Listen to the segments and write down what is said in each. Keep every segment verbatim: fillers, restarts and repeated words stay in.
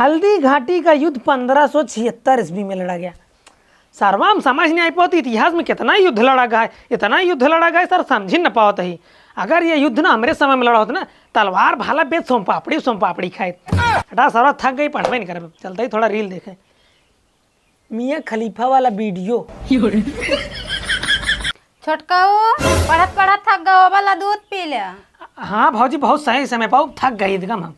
हल्दी घाटी का युद्ध पन्द्रह सौ छिहत्तर ईस्वी में लड़ा गया। सरवा, हम समझ नहीं आई पावत, इतिहास में कितना युद्ध लड़ा गया है, इतना युद्ध लड़ा गया है, सर, समझ ही न पावत ही। अगर ये युद्ध ना हमरे समय में लड़ा होता ना, तलवार भाला बेच सोम पापड़ी, सोम पापड़ी खाए। हटा सरवा, थक गई, पढ़बे नहीं करबे, चलते ही थोड़ा रील देखे। मियाँ खलीफा वाला वीडियो। छोटकाऊ, पढ़त पढ़त थक गओ, वाला दूध पी ले। हाँ भौजी, बहुत सही समय पाऊ, थक गई एकदम हम।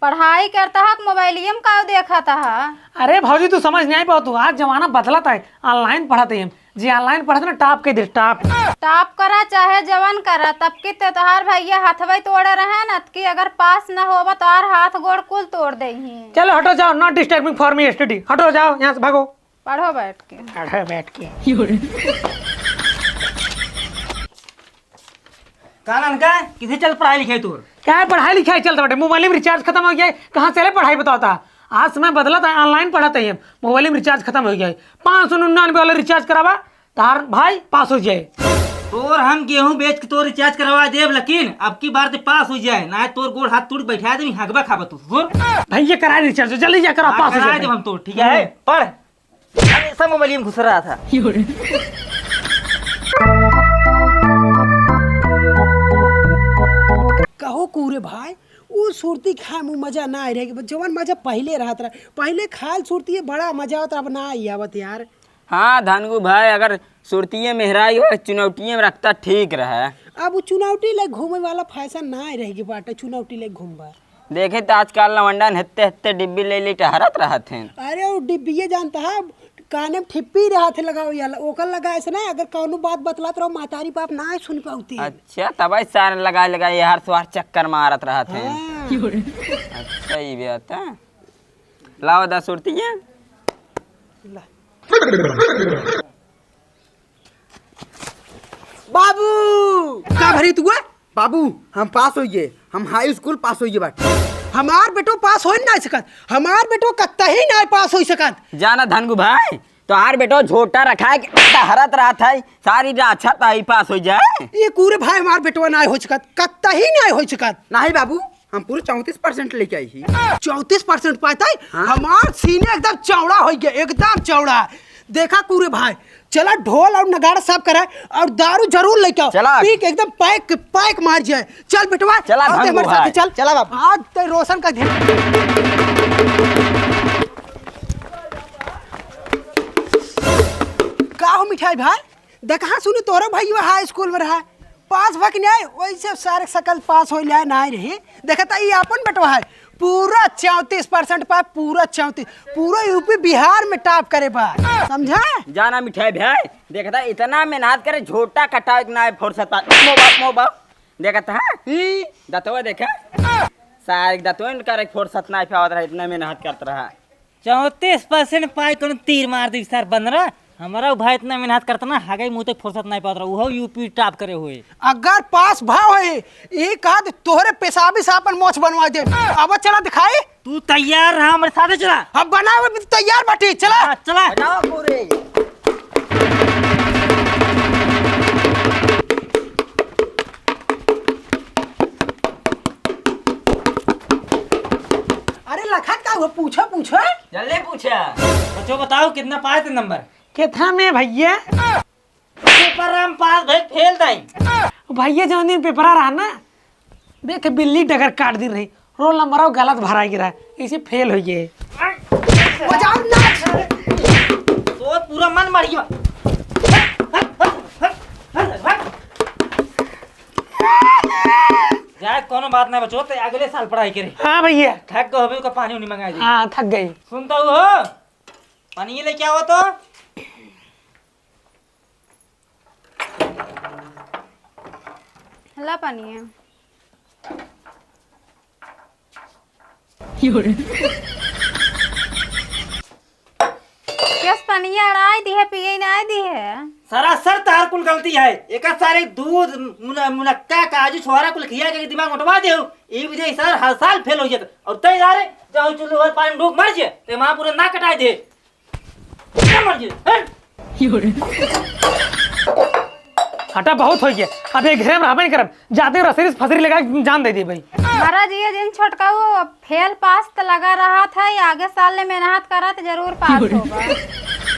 पढ़ाई करता है कि मोबाइलियम का देखत है? अरे भौजी, तू समझ नहीं पाओ, तू आज जमाना बदलत है, online पढ़त है हम। जे online पढ़त ना, top के दे, top। Top करा चाहे जवन करा, तब की ते तोहार भैया हथवई तोड़े रहे न, कि अगर पास न होबा, तोहार हाथ गोड़ कुल तोड़ देही। चलो हटो, जाओ, not disturbing for me study, हटो, जाओ यहाँ से, भागो। पढ़ो बैठ के। पढ़ो बैठ के। का नानका, किसे चल पढ़ाई लिखाई तोर? क्या है, पढ़ाई लिखाई चलत बाटे, मोबाइल में recharge खतम हो गया है, कहाँ से ले पढ़ाई बतावता? आज समय बदलत है, online पढ़त है हम, मोबाइल में recharge खतम हो गया है, पाँच सौ निन्यानवे वाला recharge करावा, तार भाई पास हो जाए। तोर हम गेहूं बेच के तोर recharge करवा देब, लेकिन अब की बार ते पास हो जाए, ना तोर गोड़ हाथ तोड़ बैठा देबी, हगबा खाबा तू, सुन। भैया करा recharge, जल्दी जा करा, हाँ, पास हो करा जाए। देब हम तोर, ठीक है? हम्म। पढ़। हमेशा मोबाइल में घुस रहा था। कहो कूरे भाई, उ सुरती खाए में मजा ना आए रहे, जवन मजा पहिले रहत रहा। पहिले खाल सुरती बड़ा मजा आवत रहा, अब ना आई आवत यार। हाँ धनगू भाई, अगर सुरतिये मेहराई हो, चुनौटिये में रखता ठीक रहे। अब उ चुनौटी ले घूमे वाला fashion ना आए रह गई बाटे, चुनौटी ले घूमबा। देखे त आजकल लवंडन हेत्ते हेत्ते डिब्बी ले ले टहरत रहत हैं। अरे उ डिब्बिये जानता है, काने में ठिप्पी रहत है लगाओ याला, ओकर लगाए से ना, अगर कौनो बात बतलात रहो, महतारी बाप ना सुन पाउती। अच्छा, तब सारे लगाए लगाए यार स्वार चक्कर मारत रहत हैं। हाँ। अच्छा, ई बात है। लाओ दा सुरतिये। ला। बाबू! का भरी तू? बाबू, हम पास होइए, हम हाई स्कूल पास होइए बाटे। हमार बेटो पास हो ही ना सकत, हमार बेटो कत्तही ना पास हो सकत। जाना धनगु भाई, तोहार बेटो झोटा रखाए के टहरत रहत है, सारी राछा ताई पास हो जाए। ये कूरे भाई, हमार बेटवा ना हो सकत, कत्तही ना हो सकत। नहीं बाबू, हम पूरे चौंतीस percent लेके आई ही। चौंतीस percent पाए ताई? हाँ। हमार सीने एकदम चौड़ा हो गया, एकदम चौड़ा। देखा कूरे भाई, चला ढोल और नगाड़ा सब कराए और दारू जरूर लेके आओ। चला। पी के एकदम pack, pack मार जाए। चल बेटवा, चला आओ ते धन हमारे साथ भाई। चल। चला बाबू। आज ते रोशन का ध्यान। का हो मिठाई भाई? देखा सुनी तोरो भैया हाई स्कूल में रहा, पास भक नहीं आए, वैसे सारे सकल पास हो जाए ना रही। देखता ये अपन बेटवा है, पूरा चौंतीस percent पाए, पूरा चौंतीस, पूरा यूपी बिहार में top करे बा, समझा? जाना मिठाई भाई, देखता इतना मेहनत करे, झोटा कटावे के ना फुर्सत पा, मोबा, मोबा, देखता है, ई दतवा देखा, सारे दतवा करे फुर्सत ना पावत रहा, इतना मेहनत करत रहा। चौंतीस percent पाए कोनो तीर मार दी सर बंदरा। हमारा भाई इतना मेहनत करता ना, हगाई मुँह तक फुर्सत नहीं पात रहा, वो यूपी top करे हुए। अगर पास भा होए, एक आध तोहरे पेशाबी से अपन मोछ बनवा दे। अब चला दिखाई। तू तैयार रहा, हमारे साथे चला। अब बना, तैयार बाटी, चला। हाँ, चला। बनाओ पूरे। अरे लखत का हुआ, पूछो, पूछो। जल्दी पूछा। बच्चों बताओ कितना पाए थे नंबर? कितना में भैया? पेपर हम पास भई, फेल ताई। भैया जौन दिन पेपरा रहा ना, देख बिल्ली डगर काट दी रही, रोल नंबर गलत भरा गिरा, इसे फेल हो गए। बजाओ नाच। तो पूरा मन बढ़िया। जाए कोनो बात ना बचो, ते अगले साल पढ़ाई करे। हाँ भैया। थक गए होबे, का पानी उनी मंगा दे। हाँ, थक गई। सुनता हो? पानी लेके आओ तो। ला पानी है। यस पानी अड़ाई दी है, पिए ना दी है। सरासर तहार कुल गलती है। एक सारे दूध, मुन-, मुनक्का, काजू, छोहारा कुल खिया के दिमाग मोटवा दे हो। ई वजह सर हर साल फेल हो जाता। और तय यार, जाओ चुल्लू भर पानी डूब मर जे, ते वहाँ पूरा ना कटाए दे। क्या मर गए? हैं? योरे। हटा, बहुत होइ गया, अब ये घरे में रहबे नहीं करब, जाते रसरी फसरी लगा के जान दे दे भाई। महाराज, ये जिन छोटका वो फेल पास त लगा रहा था, ये आगे साल ले मेहनत करत जरूर पास होगा।